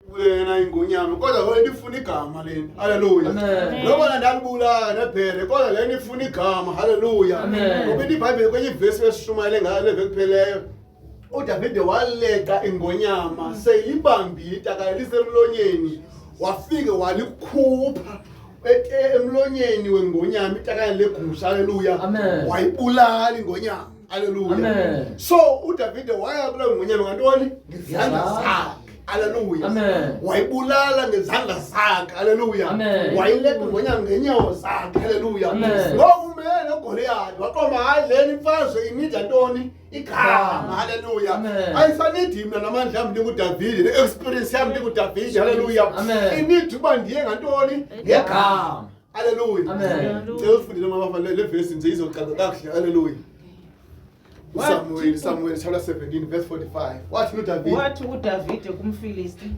Wena ingonyama kodwa wena ifuna igama leni. Haleluya. Nobona ndalibulala nebhere kodwa lena ifuna igama. Haleluya. Ngoba iBhayibheli kwenye ivesi esishumayele ngayo le veki pheleyo. uDavide waleqa ingonyama seyibambile itaka lisemlonyeni wafike walikhupha emlonyeni wengonyama itakane legusha. Haleluya. Wayibulala ingonyama. Haleluya. So uDavide waya kule ngonyama ngantoni? Ngezandla zakhe. Haleluya. Wayibulala ngezandla zakhe. Haleluya. Wayileqa ingonyama ngenyawo zakhe. Haleluya. Ngoku umele noGoliyati waqoma hayi lena imfazwe inida ntoni? Igama. Haleluya. Ayisanidi mna namandla am ndinguDavide, ne-experience yam ndinguDavide. Haleluya. Inidi uba ndiye ngantoni? Ngegama. Haleluya. Cela ufundele mama le vesi nje izocaca kakuhle. Haleluya. uSamuel, Samuel chapter 17 verse 45. Wathi uDavide. Wathi uDavide kumFilisti,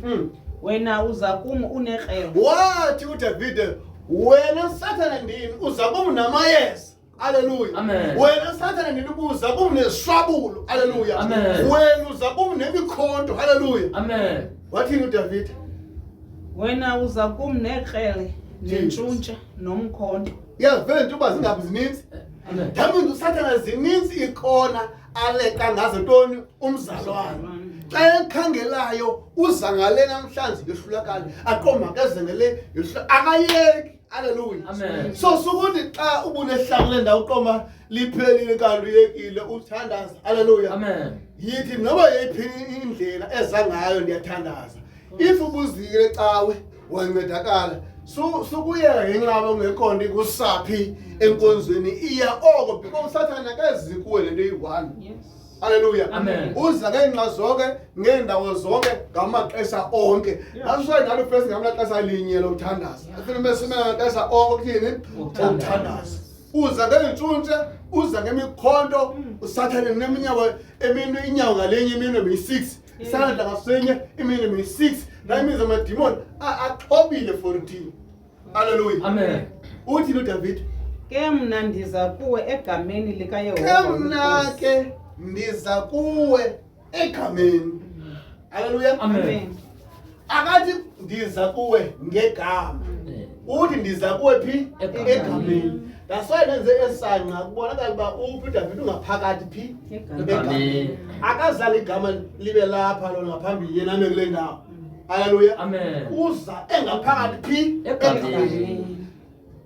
wena uza kum unekrele. Wathi uDavide, wena Sathana ndini uza kum namayeza. Haleluya. Wena Sathana ndini uza kum neswabulo. Haleluya. Wena uza kum nemikhonto. Haleluya. Amen. Wathini uDavide? Wena uza kum nekrele nentshuntshe nomkhonto. Uyazivela into uba zingabi zininzi. That means uSathana zininzi ikona aleqa ngazo ntoni umzalwane. Xa ekhangelayo uza ngale namhlanje yohlulakala, aqoma keze ngale yohlula akayeki. Haleluya. So sukuthi xa ubunehlangu le ndawo uqoma liphelile kanti uyekile uthandaza. Haleluya. Amen. Yithi noba yeyiphi indlela eza ngayo ndiyathandaza. If ubuzile cawe wancedakala sukuyeka ngenxa ungekho nto ikusaphi enkonzweni iya oko because uSathana akezi kuwe le nto iyi-one. Haleluya. Uza ngeenxa zonke ngeendawo zonke ngamaxesha onke. That's why ngalo first ngamaxesha linye lokuthandaza. Afuna ube ngamaxesha onke ukuthini? Ukuthandaza. Uza ngeentshuntshe, uza ngemikhonto, uSathane neminyawo eminwe inyawo ngalinye iminwe miyi-6. Isandla ngasinye iminwe miyi-6. That means amadimoni axhobile for thina. Haleluya. Amen. Uthi uDavid, Ke mna ndiza kuwe egameni likaYehova. Ke mna ke ndiza kuwe egameni. Haleluya. Amen. Akathi ndiza kuwe ngegama. Uthi ndiza kuwe phi? Egameni. That's why nenze esanqa kubonakala uba uphi uDavid ungaphakathi phi? Egameni. Akazali igama libe lapha lona ngaphambili yena ame kule ndawo. Haleluya. Amen. Uza engaphakathi phi? Egameni.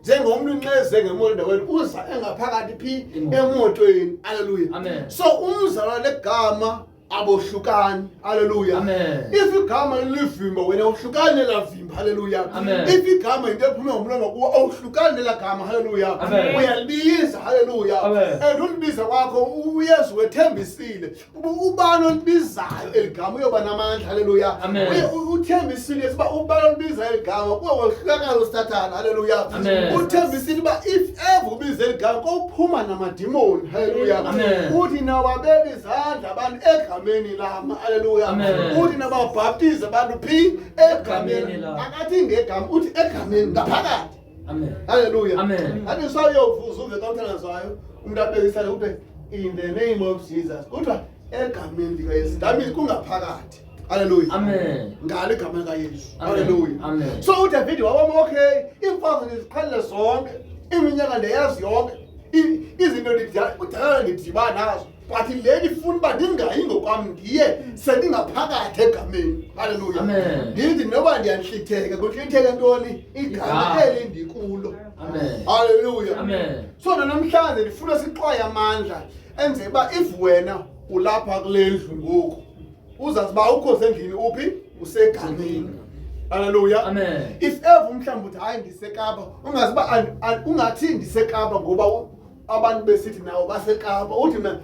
Njengomntu nxeze ngemoto endaweni uza engaphakathi phi? Emotweni. Haleluya. Amen. So umzalwane legama abohlukani. Haleluya. Amen. If igama lilivimba wena uhlukane nelavimba. Haleluya. Amen. If igama into ephume ngomlomo kuwe awuhlukani nelagama. Haleluya. Amen. Uyalibiza. Haleluya. Amen. And ulibiza kwakho uYesu wethembisile ubani olibizayo eligama uyoba namandla. Haleluya. Amen. Uthembisile uba ubani olibizayo eligama kuwe wohlukakala uSathana. Haleluya. Amen. Uthembisile uba if ever ubiza eligama kophuma namadimoni. Haleluya. Amen. Uthi nawabeka izandla abantu egameni lami. Haleluya. Amen. Uthi nababhaptize abantu phi? Egameni. Egameni lami. Akathi ngegama, uthi egameni ngaphakathi. Amen. Haleluya. Amen. Athi sayovuza uve xa uthandazayo umuntu abekisana kuthiwe in the name of Jesus. Kuthiwa egameni likaYesu. That means kungaphakathi. Haleluya. Amen. Ngalo igama likaYesu. Amen. Haleluya. Amen. So uDavid wabona okay, iimfazwe ndiziqhelile zonke, iminyaka ndiyazi yonke, izinto kudala ndidibana nazo. But le ndifuna uba ndingayi ngokwam ndiye sendingaphakathi egameni. Haleluya. Amen. Ndithi noba ndiyantlitheka, kuntlitheke ntoni? Igama eli ndikulo. Amen. Haleluya. Amen. So namhlanje ndifuna sixwaye amandla enze uba if wena ulapha kule ndlu ngoku uzazi uba ukho sendlini uphi? Usegameni. Haleluya. Amen. If ever umhlawumbi uthi hayi ndiseKapa, ungazi uba ungathi ndiseKapa ngoba abantu besithi nawo baseKapa, uthi mna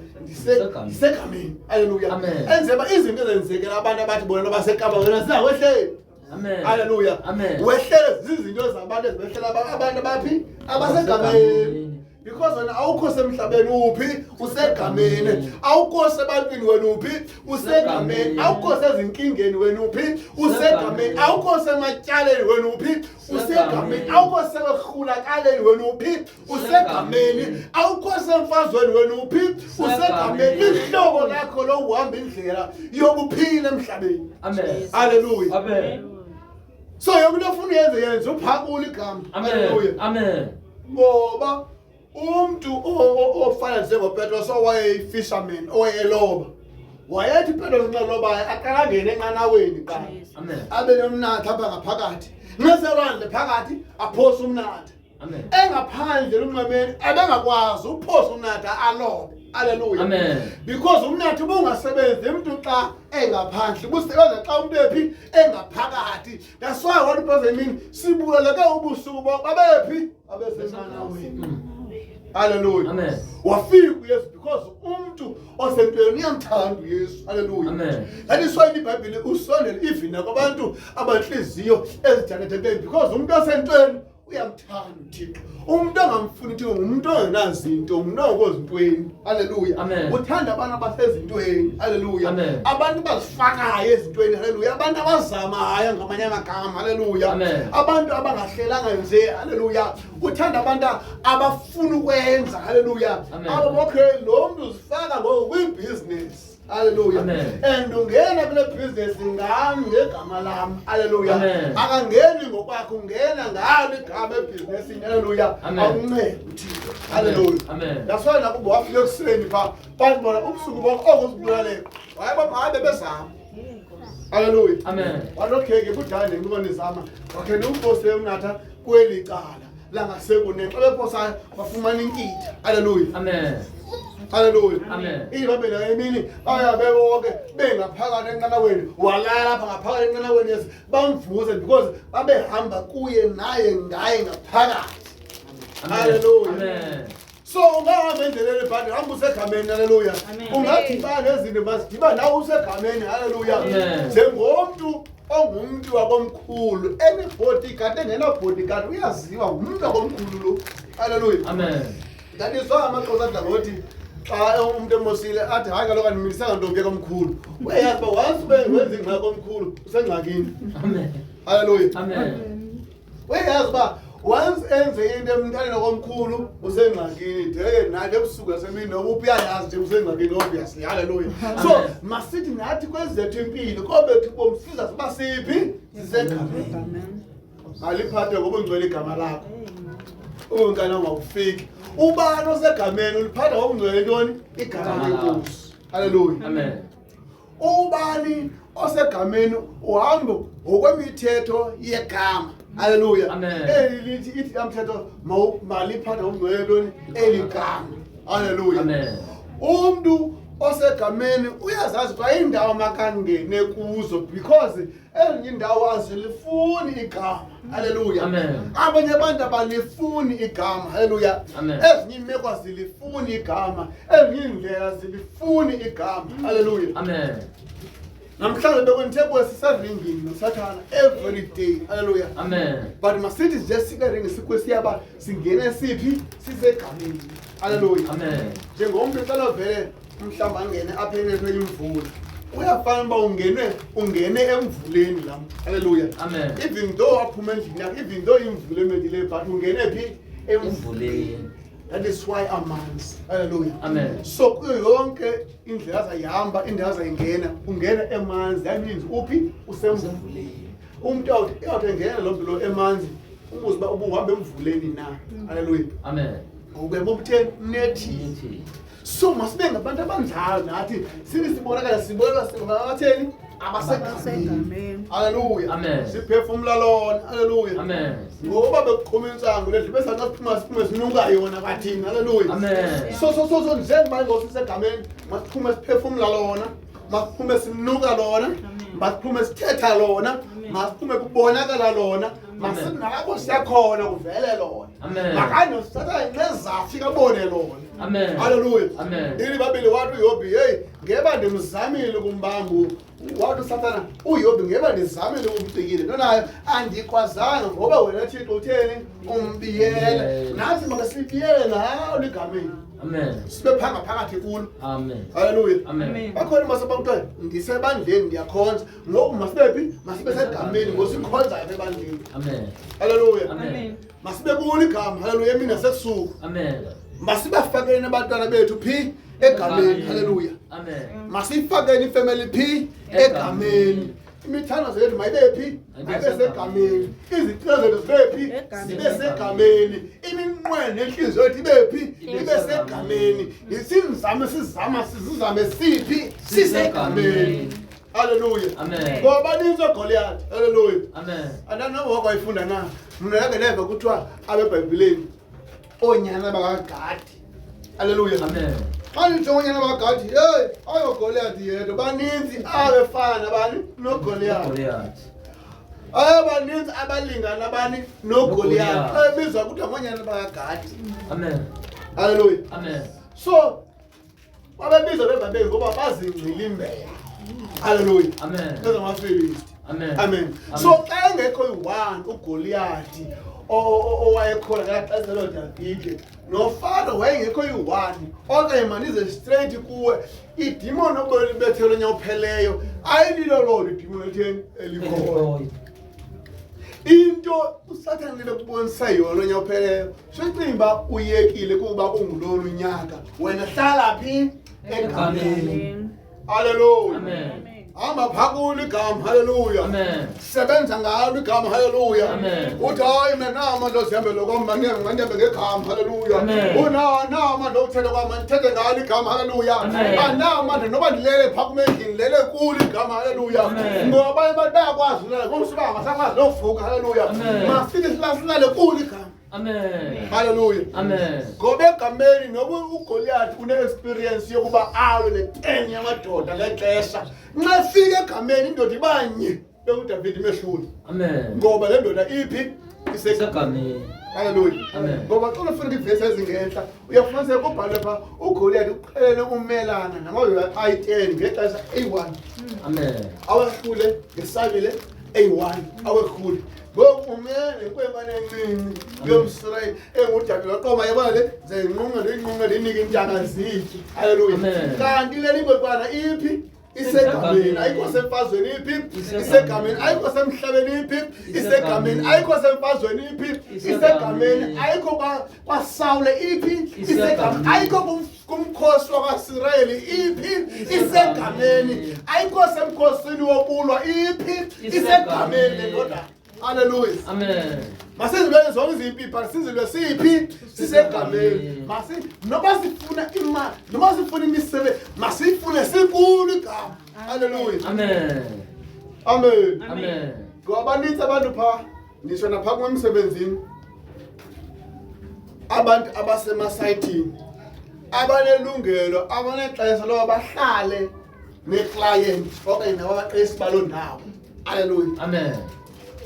ndisegameni. Haleluya. Amen. Enze uba izinto ezenzekela abantu abathi bona baseKapa wena zingawehleli. Amen. Haleluya. Amen. Wehlele zizinto zabantu ezibehlela abantu abaphi? Abasegameni. Because wena awukho semhlabeni, uphi? Usegameni. Awukho sebantwini, wena uphi? Usegameni. Awukho sezinkingeni, wena uphi? Usegameni. Awukho sematyaleni, wena uphi? Usegameni. Awukho sekurhulakaleni, wena uphi? Usegameni. Awukho semfazweni, wena uphi? Usegameni. Lihlobo lakho lokuhamba indlela yokuphila emhlabeni. Amen. Haleluya. Amen. So yonke into ofuna uyenze, yenze uphakule igama. Amen. Haleluya. Amen. Ngoba umntu ofana njengoPetros owayeyi-fisherman, owayeloba, wayethi uPetros nxa lobayo aqala angene enqanaweni qala, Amen. abe nomnatha apha ngaphakathi, nxaselwandle phakathi aphose umnatha. Amen. Engaphandle lunxwemeni ebengakwazi uphosa umnatha alobe. Aleluya. Amen. Because umnatha ubungasebenzi umntu xa engaphandle, ubusebenza xa umntu ephi? Engaphakathi. That's why wathi uPetros emini sibulaleke ubusuku bonke. Babephi? Babesenqanaweni. Haleluya. Amen. Wafika uYesu because umntu osentweni uyamthanda uYesu. Haleluya. Amen. That is why iBhayibhile usondele even nakwabantu abantliziyo ezidaledekeyo, because umntu osentweni uyamthanda uThixo. Umntu ongamfuni uThixo ngumntu ongenazinto, ngumntu ongokozintweni. Haleluya. Amen. Uthanda abantu abasezintweni. Haleluya. Amen. Abantu abazifakayo ezintweni. Haleluya. Abantu abazamayo ngamanye amagama. Haleluya. Amen. Abantu abangahlelanga nje. Haleluya. Uthanda abantu abafuna ukwenza. Haleluya. Amen. Abo okay, lo mntu uzifaka ngoku kwibhizinesi. Haleluya. Amen. And ungena kule bhizinesi ngam, ngegama lam. Haleluya. Amen. Akangeni ngokwakhe, ungena ngalo igama ebhizinesini. Haleluya. Amen. Akuncede uThixo. Haleluya. Amen. That's why nakubo wafika ekuseni phaa, bathi bona ubusuku bonke oko sibulaleka. Hayi baba, hayi bebezama. Haleluya. Amen. Wathi okay ke kudala nencuba nizama. Wakhe niwuphose umnatha kweli cala langasekunene. Xa bephosayo bafumana inkitha. Haleluya. Amen. Haleluya. Amen. Ibabela emini baya bebonke bengaphakathi enqanaweni, walala apha ngaphakathi enqanaweni Yesu bamvuze because babehamba kuye naye ngaye ngaphakathi. Haleluya. Amen. So ungahamba endleleni but hamba usegameni. Haleluya. Amen. Ungadibana nezinto, masidibane nawe usegameni. Haleluya. Amen. Njengomntu ongumntu wakomkhulu enebodyguard, engenabodyguard, uyaziwa ngumntu wakomkhulu lo. Haleluya. Amen. That is why amaXhosa adla ngothi xa umntu emosile athi hayi kaloku andimilisanga ntombi yakomkhulu. Uyayazi uba once ube wenza ingxaki komkhulu usengxakini. Amen. Haleluya. Amen. Uyayazi uba once enze into emntaneni wakomkhulu usengxakini, de nathi ebusuku nasemini noba uphi uyayazi nje usengxakini obviously. Haleluya. So Amen. masithi nathi kwezethu impilo kobethu ubomi siza siba siphi? Sisegameni. Amen. Aliphathe ngobungcwele igama lakho. Ubunkana ungakufiki. Ubani osegameni uliphatha ngobungcwele ntoni? Igama lenkosi. Haleluya. Amen. Ubani osegameni uhamba ngokwemithetho yegama. Haleluya. Amen. Eli lithi ithi amthetho maliphathe ngobungcwele ntoni? Eli gama. Haleluya. Amen. Umntu osegameni uyazazi kwa indawo makangene kuzo because ezinye indawo azilifuni igama. Haleluya. Amen. Abanye abantu abalifuni igama. Haleluya. Amen. Ezinye iimeko azilifuni igama, ezinye iindlela zilifuni igama. Haleluya. Amen. Namhlanje bekwendithe kuwe siseringini noSathana every day. Haleluya. Amen. But masithi nje sikeringi sikwe siyaba singene siphi? Sisegameni. Haleluya. Amen. Njengomntu xa vele mhlawumbi angene apha enethwe imvula, uyafana uba ungene emvuleni lam. Haleluya. Amen. Even though aphuma endlini yakhe, even though imvula emedileyo, but ungene phi? Emvuleni. That is why amanzi. Haleluya. Amen. So kuyo yonke indlela azayihamba, indawo azayingena, ungena emanzi. That means uphi? Usemvuleni. Umntu awuthi engena loo mntu lo emanzi, umbuze uba ubuhamba emvuleni na. Haleluya. Amen. Ngoku bubutheni? Nethile. Nethile. So masibe ngabantu abanjalo nathi, sithi sibonakala sibonakala abasegameni. Abasegameni. Haleluya. Amen. Siphefumla lona. Haleluya. Amen. Ngoba bekuqhuma intsangu le ndlu besathi siphuma siphume sinuka yona kwathini. Haleluya. Amen. So njengoba ngosisegameni masiphume siphefumla lona, masiphume sinuka lona, masiphume sithetha lona, masiphume kubonakala lona, masithi nalapho siyakhona kuvele lona. Amen. Makandosithatha nxezafika abone lona. Amen. Haleluya. Amen. Ili babili wathi uYobhi, hey, ngeba ndimzamile ukumbamba Wathi uSathana, uYobi ngeba ndizamile ukumcikile nto nayo andikwazanga, ngoba wena Thixo utheni? Umbiyele. Nathi makasibiyele nawo ligameni. Amen. Sibe phanga phakathi kulo. Amen. Haleluya. Amen. Bakhona masaba kuthiwa ndisebandleni ndiyakhonza. Ngoku masibe phi? Masibe segameni ngosikhonzayo apha ebandleni. Amen. Haleluya. Amen. Masibe kulo igama. Haleluya, emini nasebusuku. Amen. Masibafakeni abantwana bethu phi? Egameni. Haleluya. Amen. Masiyifakeni ifemeli phi? Egameni. Imithandazo yethu mayibe phi? Mayibe segameni. Izicelo zethu zibe phi? Zibe segameni. Iminqweno nenhliziyo yethu ibe phi? Ibe segameni. Sizame sizama sizame siphi? Sisegameni. Haleluya. Amen. Ngoba baninzi oGoliath. Haleluya. Amen. Andanoba wakwayifunda na. Mna ndake ndeva kuthiwa abeBhayibhileni oonyana bakaGadi. Haleluya. Amen. Xa nditsho oonyana bakaGadi, heyi, ayoGoliath yedwa. Baninzi abefana nabani? NoGoliath. Goliath. Abaninzi abalingana abani? NoGoliath. NoGoliath. Xa ebizwa kuthiwa ngoonyana bakaGadi. Amen. Haleluya. Amen. So babebizwa bebabeki ngoba bazingcilimbela. Haleluya. Amen. EzamaFilisti. Amen. Amen. So xa engekho iyi-one uGoliathi owayekhona ngelaa xesha loDavide, noFaro wayengekho iyi-one, okanye mandize straight kuwe, idimoni obelibethele unyaka opheleyo ayililo lolo idimoni elitheni elikhoyo. Into uSathane lebekubonisa yona unyaka opheleyo, socinga uba uyekile kuba ungulolu nyaka, wena hlala phi? Egameni. Haleluya. Amen. Hamba phaa kulo igama. Haleluya. Amen. Sebenza ngalo igama. Haleluya. Amen. Uthi hayi mna namandla ozihambela kwam, mandihambe ngegama. Haleluya. Amen. Unamandla okuthetha kwam, mandithethe ngalo igama. Haleluya. Amen. Anamandla noba ndilele phaa kum endlini, ndilele kulo igama. Haleluya. Amen. Ngoba abanye abantu bayakwazi ulala ngomsuba bangasakwazi nokuvuka. Haleluya. Amen. Masithi silale kulo igama. Amen. Haleluya. Amen. Ngoba egameni noba uGoliath une-experience yokuba alwe ne-10 yamadoda ngexesha, nxa efika egameni indoda ibanye bekuDavid imehlule. Amen. Ngoba le ndoda iphi? Isegameni. Haleluya. Amen. Ngoba xa ufuna iivesi ezingentla uyafumaniseka kubhalwe phaa uGoliath uqhelele umelana namadoda ayi-10 ngexesha eyi-1. Amen. Awehlule ngesabile eyi-1, awehlule. Ngoku umele nenkwenkwana encinci yomSirayeli enguDavide, waqoma yabona le ndizayinqunqa ndiyinqunqe ndiyinike iintaka zitye. Haleluya. Amen. Kanti le inkwenkwana iphi? Isegameni. Ayikho semfazweni iphi? Isegameni. Ayikho semhlabeni iphi? Isegameni. Ayikho semfazweni iphi? Isegameni. Ayikho kwaSawule iphi? Isegameni. Ayikho kumkhosi wakwaSirayeli iphi? Isegameni. Ayikho semkhosini wokulwa iphi? Isegameni le ndoda. Haleluya. Amen. Masizilwe zonke izimpi, but sizilwe siphi? Sisegameni. Masi noba sifuna imali, noba sifuna imisebenzi, masifune sikulo igama. Haleluya. Amen. Amen. Amen. Ngoba banintsi abantu phaa, nditsho naphaa kum emsebenzini, abantu abasemasayithini abanelungelo, abanexesha loba bahlale neklayenti okanye nabaqeshi baloo ndawo. Haleluya. Amen.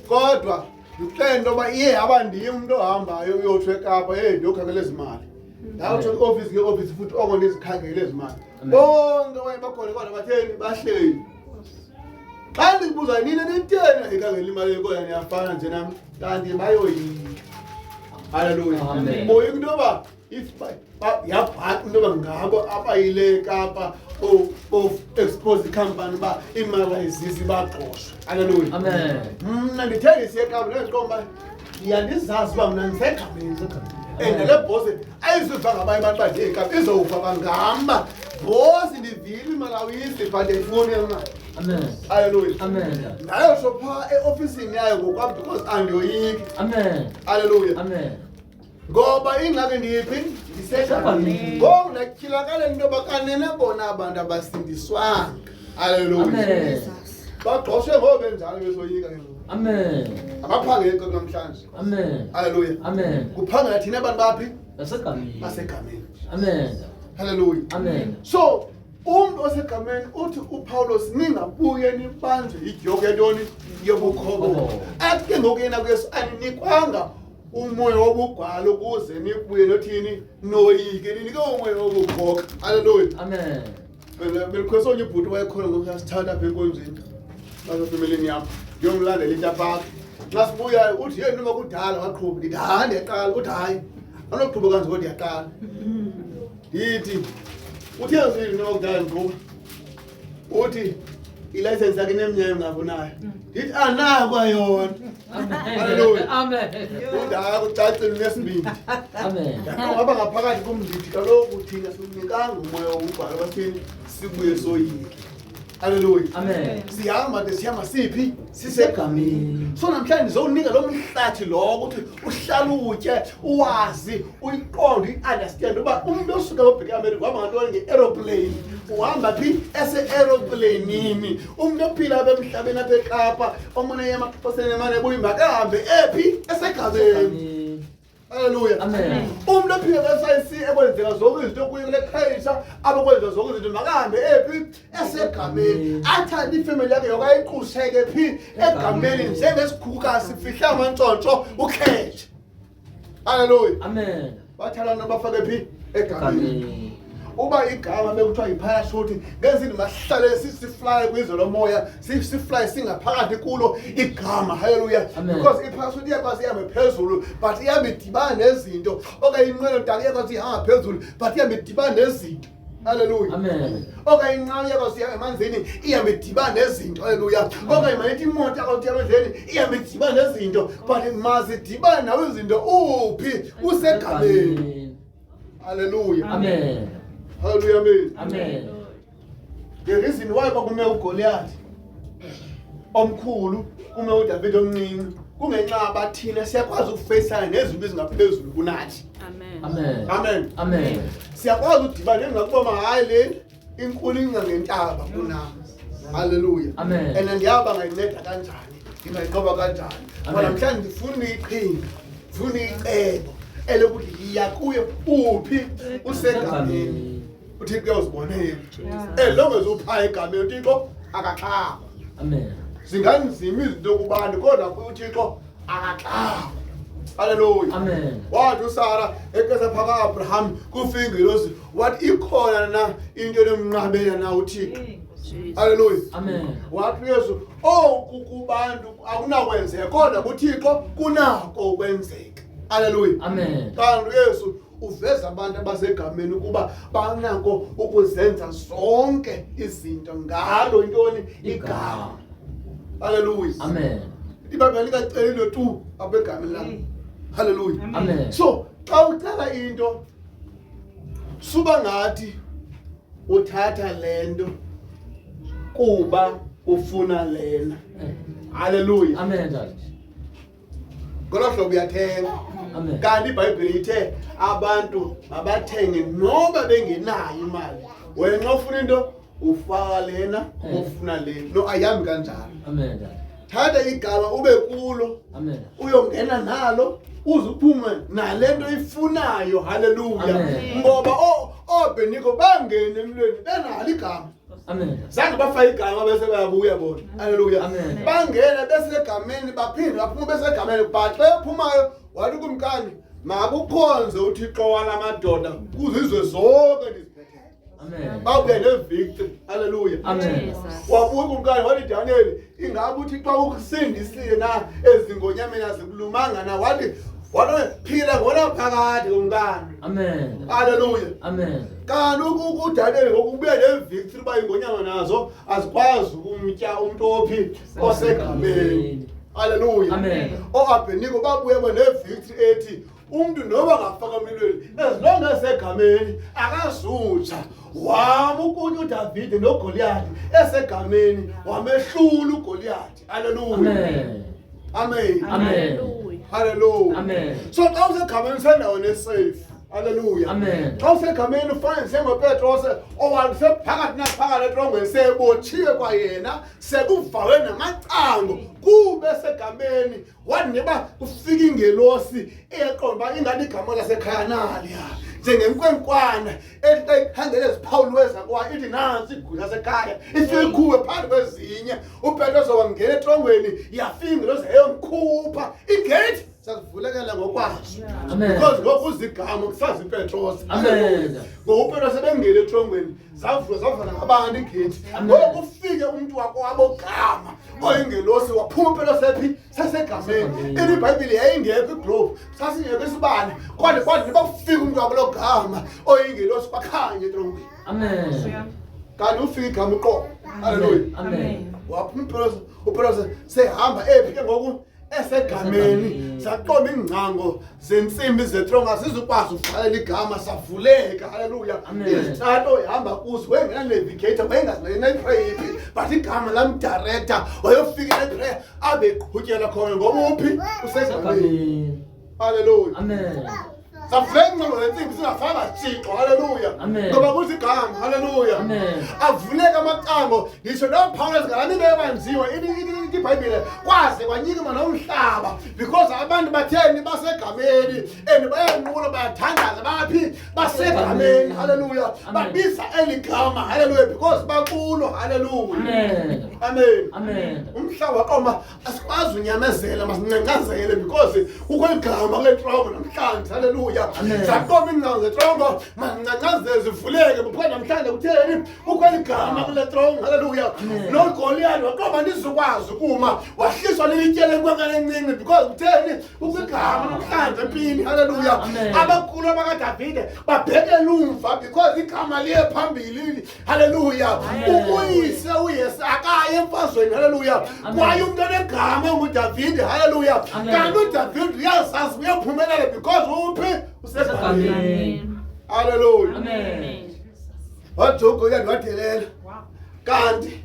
Kodwa ndixele into yoba iye yaba ndim umntu ohambayo uyotsho eKapa, heyi ndiyokhangela ezi mali. Ndawutsho kwiofisi ngeofisi futhi oko ndizikhangele ezi mali. Amen. Bonke abanye bakhona kodwa batheni? Bahleli. Xa ndikubuza nini nitheni ayikhangela imali kodwa niyafana nje nam, kanti bayoyika. Haleluya. Amen. Boyika into yoba if yabhaqa into yoba ngabo abayile eKapa bo-expose ikhampani uba iimali ayizisi bagqoshwe. Haleluya. Amen. Mna ndithe ndisiye eKapa ndiqonda uba ndiyandizazi uba mna ndisegameni. And le bhosi ayizuva ngabanye abantu uba ndiye eKapa, izowuva bangamba. Bhosi ndivile imali awuyisi but ndiyifuni imali. Amen. Haleluya. Amen. Ndayotsho phaa eofisini yayo ngokwam because andiyoyiki. Amen. Haleluya. Amen. Ngoba ingxaki ndiyiphi? Ndisegameni. Ngoku ndatyhilakala into yoba kanene bona abantu abasindiswanga. Haleluya. Amen. Bagxoshwe ngoba benjalo besoyika ke ngoku. Amen. Abaphangeli ke namhlanje. Amen. Haleluya. Amen. Kuphangela thina abantu baphi? Basegameni. Basegameni. Amen. Haleluya. Amen. So umntu osegameni uthi uPawulos ningabuye nibanjwe yidyoko yantoni? Yobukhoboka. Athi ke ngoku yena kuYesu aninikwanga umoya wobugwala ukuze nibuye nothini? Noyike. Ninike umoya wobukhoka. Haleluya. Amen. Belikhwesa onye ubhuti wayekhona ngoku sasithatha apha enkonzweni basefemelini yam, ndiyomlandela intapaka. Xa sibuyayo uthi, yeyi, noma kudala waqhuba. Ndithi, hayi, ndiyaqala. Uthi, hayi, anoqhuba kanje kodwa ndiyaqala. Ndithi, uthe zini noma kudala ndiqhuba? Uthi ilayisensi yakhe ineminyaka engafunayo. Ndithi, anayo kwayona. Hallelujah. Amen. Uthi, hayi, kucacile unesibindi. Amen. Ndaqonda ngaphakathi kum, ndithi kaloku thina sinikanga umoya wobubhalo bathini sibuye soyike. Halleluya. Amen. Sihamba de sihamba siphi? Sisegameni. So namhlanje ndizowunika lo mhlathi lowo ukuthi uhlalutye, uwazi, uyiqonde, uyi-understand uba umntu osuka obheke eAmerika uhamba ngantoni? Nge-aeroplane. Uhamba phi? Ese-aeroplanini. Umntu ophila apha emhlabeni apha eKapa omane emaXhoseni emane ebuya makahambe ephi? Esegameni. Amen. Halleluya. Amen. Umntu ophila kwe-SIC ekwenzeka zonke izinto kuye kule khayisha apho kwenzeka zonke izinto makahambe ephi? Esegameni. Athande ifemeli yakhe yoke ayiqusheke phi? Egameni, njengesikhukukazi sifihla amantshontsho ukhethe. Halleluya. Amen. Bathala abantu bafake phi? Egameni. Amen. Uba igama bekuthiwa yiparashuti ngezinto masihlale siflaye kwizwe lomoya, siflaye singaphakathi kulo igama. Halleluya. Amen. Because iparashuti iyakwazi ihambe phezulu but ihambe idibane nezinto, okanye inqwelo ntaka iyakwazi ihamba phezulu but ihambe idibane nezinto. Halleluya. Amen. Okanye inqawe iyakwazi ihamba emanzini, ihambe idibane nezinto. Halleluya. Okanye mayithi imoto yakwazi ihamba endleleni, ihambe idibane nezinto, but mazidibane nawe izinto uphi? Usegameni. Halleluya. Amen. Halleluya, amen. Amen. The reason why kwakume uGoliath omkhulu kume uDavid omncinci kungenxa abathina siyakwazi ukufeyisana nezinto ezingaphezulu kunathi. Amen. Amen. Amen. Amen. Siyakwazi udibana engakuba hayi le inkulu ingangentaba kunam. Halleluya. Amen. And ndiyaba ngayinceda kanjani, ndingayinqoba kanjani. Amen. Kodwa namhlanje ndifuna iqhinga, ndifuna icebo elokuthi yiya kuye uphi? Usegameni. UThixo uyawuzibonela. As long as upha egameni, uThixo akaxakwa. Amen. Zinganzima izinto kubantu kodwa uThixo akaxakwa. Halleluya. Amen. Wathi uSara ekesa phaka Abraham kufika ingelosi, wathi ikhona na into enomnqabela na uThixo? Halleluya. Amen. Wathi uYesu, oku kubantu akunakwenzeka kodwa kuThixo kunako ukwenzeka. Halleluya. Amen. Kanti uYesu uveza abantu abasegameni ukuba banako ukuzenza zonke izinto ngalo intoni? Igama. Halleluya. Amen. IBhayibheli likaceli into tu apha egameni lam. Halleluya. Amen. So xa ucela into suba ngathi uthatha le nto kuba ufuna lena. Halleluya. Amen. Tata. Ngolo hlobo uyathenga. Amen. Kanti iBhayibhile ithe abantu mabathenge noba bengenayo imali. Wena xa ufuna into ufaka lena, ufuna lena. No, ayihambi kanjalo. Amen. Tata. Thatha igama ube kulo, Amen. uyongena nalo uze uphume nale nto ifunayo. Halleluya. Amen. Ngoba ooBeniko bangene emlweni benalo igama. Amen. Zange bafake igama bese bayabuya bona. Halleluya. Amen. Bangena besegameni baphinde baphuma besegameni, but xa ephumayo wathi kumkani makukhonze uThixo walamadoda kuzizwe zonke ndiziphetheyo. Amen. Babuya ne-victory. Halleluya. Amen. Wabuya kumkani wathi, Daniel, ingabe uThixo ukusindisile na ezingonyameni azikulumanga na? Wathi phila ngonaphakade kumkani. Amen. Halleluya. Amen. Kanti uDaniel ngoku ubuya ne-victory uba ingonyama nazo azikwazi ukumtya umntu ophi? Osegameni. Halleluya. Amen. OoAbheniko babuya ne-victory ethi umntu noba angafaka emlilweni as long as egameni akazutsha. Wama ukunye uDavide noGoliathi esegameni, wamehlula uGoliathi. Halleluya. Amen. Amen. Amen. Halleluya. Amen. So xa usegameni usendaweni esafe. Halleluya. Amen. Xa usegameni ufane njengoPetros owasephakathi naphakathi etrongweni, sebotshiwe kwayena, sekuvalwe namacango, kube segameni wathi neba kufika ingelosi eyaqonda uba ingathi igama lasekhaya naliya njengenkwenkwana ethi xa ikhangele eziphawuliwe zakwayo ithi nantsi igusha lasekhaya, ifike ikhuwe phakathi kwezinye. UPetros wangena etrongweni, yafika ingelosi yayomkhupha igeyithi. Sazivulekela ngokwazo. Amen. Because ngoku uzigama kusazi iPetros. Amen. Ngoku uPetros ebengena etrongweni, zavulwa zavala ngabantu igethi. Amen. Ngoku ufike umntu wakwabo gama oyingelosi waphuma uPetros ephi sesegameni. Segameni. Eli iBhayibhile yayingekho iglobe, sasingekho isibane. Kwade kwade noba kufika umntu wakulo gama oyingelosi kwakhanya etrongweni. Amen. Kanti ufika igama uqobo. Hallelujah. Amen. Waphuma uPetros, uPetros sehamba ephi ke ngoku esegameni. Esegameni. Saqomba iingcango zentsimbi zetrongo azizukwazi uvalela igama savuleka. Haleluya. Amen. Izitrato ehamba kuzo wayengenanevigator, wayengazinayiphi, but igama lamdirector wayofika neprayer abe eqhutyelwa khona ngoba uphi usegameni. Amen. Haleluya. Amen. Savuleka iingcango zentsimbi singafanga Thixo. Haleluya. Amen. Ngoba kuthi igama. Haleluya. Amen. Avuleka amacango ngisho noPawulos ngalaa mini ebanjiwe ithi iBhayibhile kwaze kwanyikima nomhlaba because abantu batheni basegameni and bayanqula bayathandaza baphi basegameni. Haleluya. Amen. Babiza eli gama. Haleluya because bakulo. Haleluya. Amen. Amen. Amen. Umhlaba waqoma asikwazi unyamezela masincancazele because kukho igama kule trongo namhlanje. Haleluya. Amen. Saqoma iingcango zetrongo masincancazele zivuleke bupha namhlanje kutheni kukho igama kule trongo. Haleluya. Amen. NoGoliyati waqoma ndizukwazi ukuma wahliswa lilitye lenkwenkwana encinci because kutheni kukho igama namhlanje empini. Haleluya. Amen. Abakhulu abakaDavide babhekele umva because igama liye phambili. Haleluya. Amen. Ukuyise uYese akaye emfazweni. Haleluya. Amen. Kwaye umntu onegama onguDavide. Haleluya. Amen. Kanti uDavide uyazazi uyaphumelela because uphi usegameni. Amen. Haleluya. Amen. Wathi uGoliyati wadelela. Kanti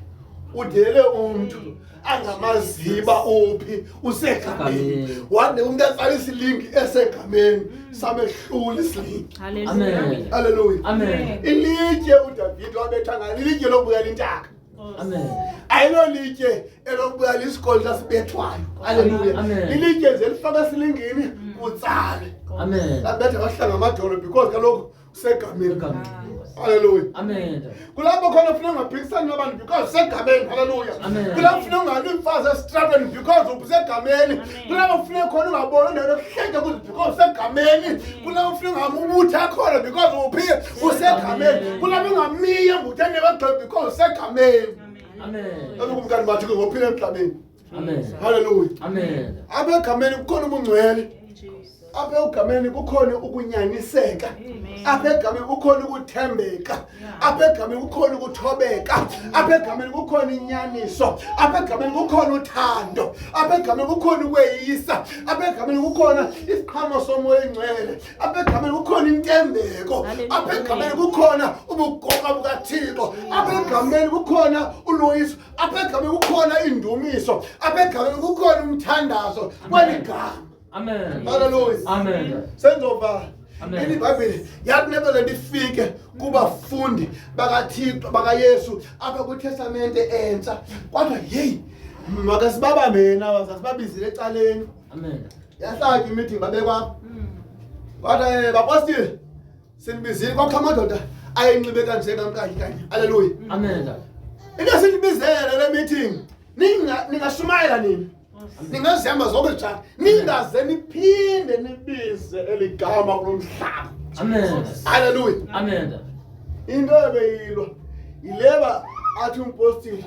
udele umntu angamaziba uphi usegameni. Egameni. Wande umntu atsala isilingi esegameni samehlula isilingi. Amen. Haleluya. Amen. Ilitye uDavide wabetha ngalo ilitye lokubuyela intaka. Amen. Ayilo litye elokubuyela isikolo sasibethwayo. Haleluya. Amen. Ilitye nje lifaka esilingini kutsale. Amen. Labetha bahlanga amadolo because kaloku usegameni. Amen. Haleluya. Amen. Kulapho khona funeka ungaphikisani nabantu because usegameni. Haleluya. Amen. Kulapho funeka ungalwi imfazi esitratweni because usegameni. Kulapho funeka khona ungaboni indawo yokuhleka kuze because usegameni. Kulapho funeka ungamubutha khona because uphi usegameni. Kulapho ungamiya embutheni nebagxeki because usegameni. Amen. Ubukumkani bathi ke ngophila emhlabeni. Amen. Haleluya. Amen. Apha egameni kukhona ubungcwele. Apha egameni kukhona ukunyaniseka. Apha egameni kukhona ukuthembeka. Apha egameni kukhona ukuthobeka. Apha egameni kukhona inyaniso. Apha egameni kukhona uthando. Apha egameni kukhona ukweyisa. Apha egameni kukhona isiqhamo somoya oyingcwele. Apha egameni kukhona intembeko. Apha egameni kukhona ubugoqa bukaThixo. Apha egameni kukhona uloyiso. Apha egameni kukhona indumiso. Apha egameni kukhona umthandazo kweli gama. Amen. Haleluya. Amen. Senzovala. Amen. Ithi iBhayibhile yathi nebe le nto ifike kubafundi bakaThixo bakaYesu apha kwiTestamente entsha. Kodwa yeyi makasibabambe na sasibabizile ecaleni. Amen. Yahlala imeeting babekwa apha. Kodwa bapostile sinibizile kwakho amadoda ayenxibe kanje kanye kanye. Haleluya. Amen. Into esinibizele le meeting ningashumayela nini? Ningazihamba zonke njani? Ningaze niphinde nibize eli gama kulo mhlaba. Amen. Haleluya. Amen. Into ebeyilwa yileba athi umpostile,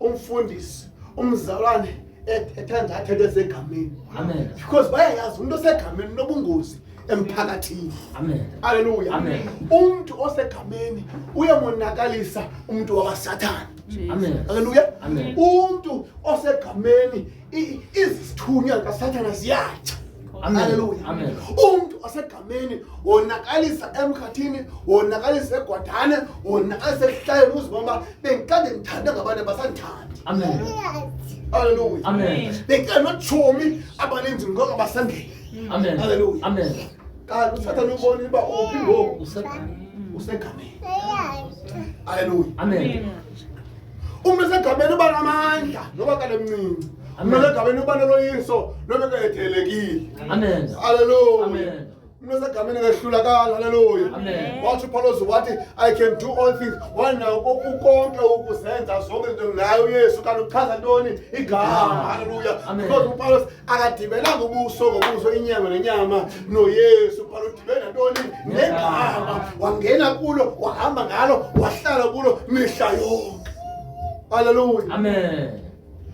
umfundisi, umzalwane ethetha athethe esegameni. Amen. Because bayayazi umuntu osegameni unobungozi emphakathini. Amen. Haleluya. Amen. Umuntu osegameni uyamonakalisa umuntu wakwaSathane. Amen. Haleluya. Amen. Umuntu osegameni izithunywa zikaSathane ziyatsha. Amen. Haleluya. Amen. Umuntu osegameni wonakalisa emkhathini, wonakalisa egwadane, wonakalisa ekuhlaleni uzibona uba bengikade ndithande ngabantu abasandithandi. Amen. Haleluya. Amen. Bengikade notshomi abaninzi ngoku abasangeni. Amen. Haleluya. Amen. Kanti uSathane ubonile uba uphi ngoku usegameni. Haleluya. Amen. Umuntu osegameni uba namandla noba kalemncinci. Amen. Umuntu osegameni uba noloyiso noba kedelekile. Amen. Haleluya. Amen. Umntu osegameni akahlulakali. Haleluya. Wathi uPawulos wathi I can do all things. Wanako konke ukuzenza zonke izinto ngayo uYesu. Kanti uchaza ntoni? Igama. Haleluya. Because uPawulos akadibenanga ubuso ngobuso, inyama nenyama noYesu. UPawulos udibene nantoni? Negama. Wangena kulo, wahamba ngalo, wahlala kulo mihla yonke. Haleluya. Amen.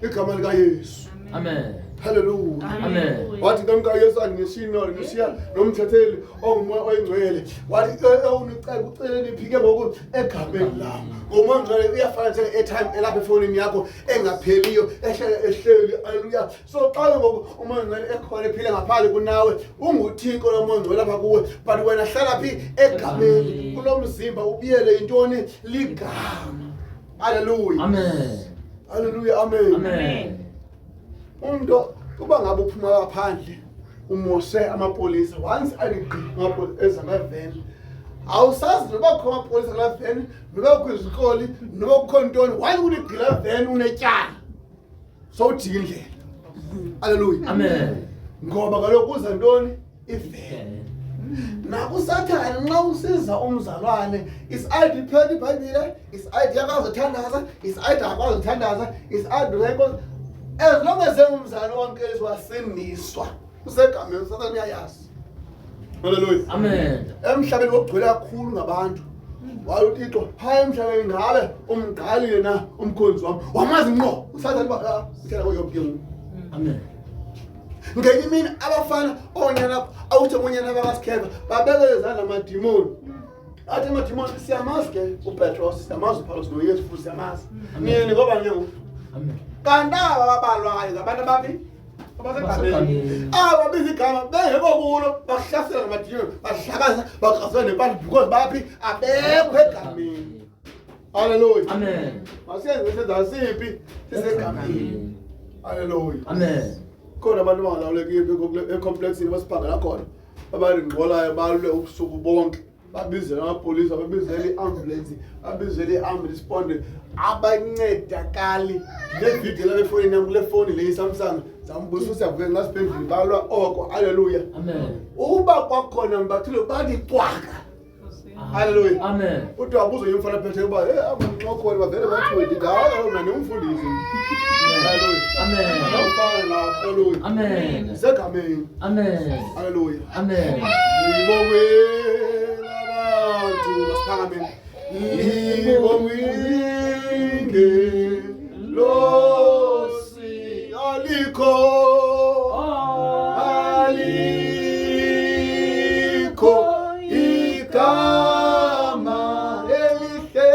Igama likaYesu. Amen. Haleluya. Amen. Wathi into kaYesu andinishino ndishiya nomthetheli ongumoya oyingcwele. Wathi unicela ucele niphike ngoku egameni lam. Ngomoya ongcwele uyafana njenge-airtime elapha efowunini yakho engapheliyo, ehlele ehleli. Haleluya. So xa ke ngoku umoya ongcwele ekhona ephile ngaphandle kunawe, unguThixo lo moya ongcwele apha kuwe, but wena hlala phi? Egameni. Kulo mzimba ubuyele intoni? Ligama. Haleluya. Amen. Haleluya. Amen. Amen. Umntu uba ngabe uphuma ngaphandle umose amapolisa, once aligqi amapolisa eza ngeveni, awusazi noba kukho amapolisa kulaa veni, noba kukho izikoli, noba kukho ntoni. Once kuligqi laa veni unetyala, sowujika indlela. Haleluya. Amen. Ngoba kaloku kuza ntoni? Iveni. Nakusathane nxa usiza umzalwane, is-ID iphethe iBhayibhile, is-ID yakwazi uthandaza, is-ID akwazi uthandaza, is-ID uyenkosi. As long as engumzalwane owamkeliswa wasindiswa, usegameni, usathane uyayazi. Haleluya. Amen. Emhlabeni wokugcwele kakhulu ngabantu. Waye uThixo phaya emhlabeni ngabe umgqalile na umkhonzi wam, wamazi ngqo usathane uba uthela koyobhi ngoku. Amen. Ngenye imini abafana oonyana awuthi oonyana bakaSkheva babekele izandla amadimoni. Athi amadimoni siyamazi ke uPetros, siyamazi uPawulos noYesu futhi siyamazi. Nini ngoba ke ngoku? Amen. Kanti aba babalwayo ngabantu abapi? Abasegameni. Aba babiza igama bengekho kulo, bahlasela ngamadimoni, bahlakaza, bakrasela nempahla because baphi? Abekho egameni. Haleluya. Amen. Masiyenze senza siphi? Sisegameni. Haleluya. Amen. Khona abantu abangalawulekiyo ecomplexini basiphangela khona, abaringqolayo balwe ubusuku bonke, babizele amapolisa, babizele i-ambulensi, babizele i-ambulance, abancedakali. Ndine-video lapha efowunini yam, kule fowuni le iSamsung, zambuyisa usiyavuka nxa siphendlini balwa oko. Haleluya. Amen. Uba kwakhona mbathile bathi cwaka. Haleluya. Amen. Uthi wabuza omunye umfana phethe uba, hey, aba nxokhona bavele bathiwe ndithi, hayi kaloku mna ndingumfundisi. Haleluya. Amen. Awufana lapho. Haleluya. Amen. Segameni. Amen. Haleluya. Amen. Libongwe abantu masiphakameni. Libongwe ingelosi alikho, alikho igama elihle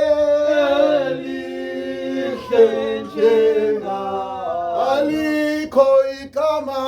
elihle njenga, alikho igama.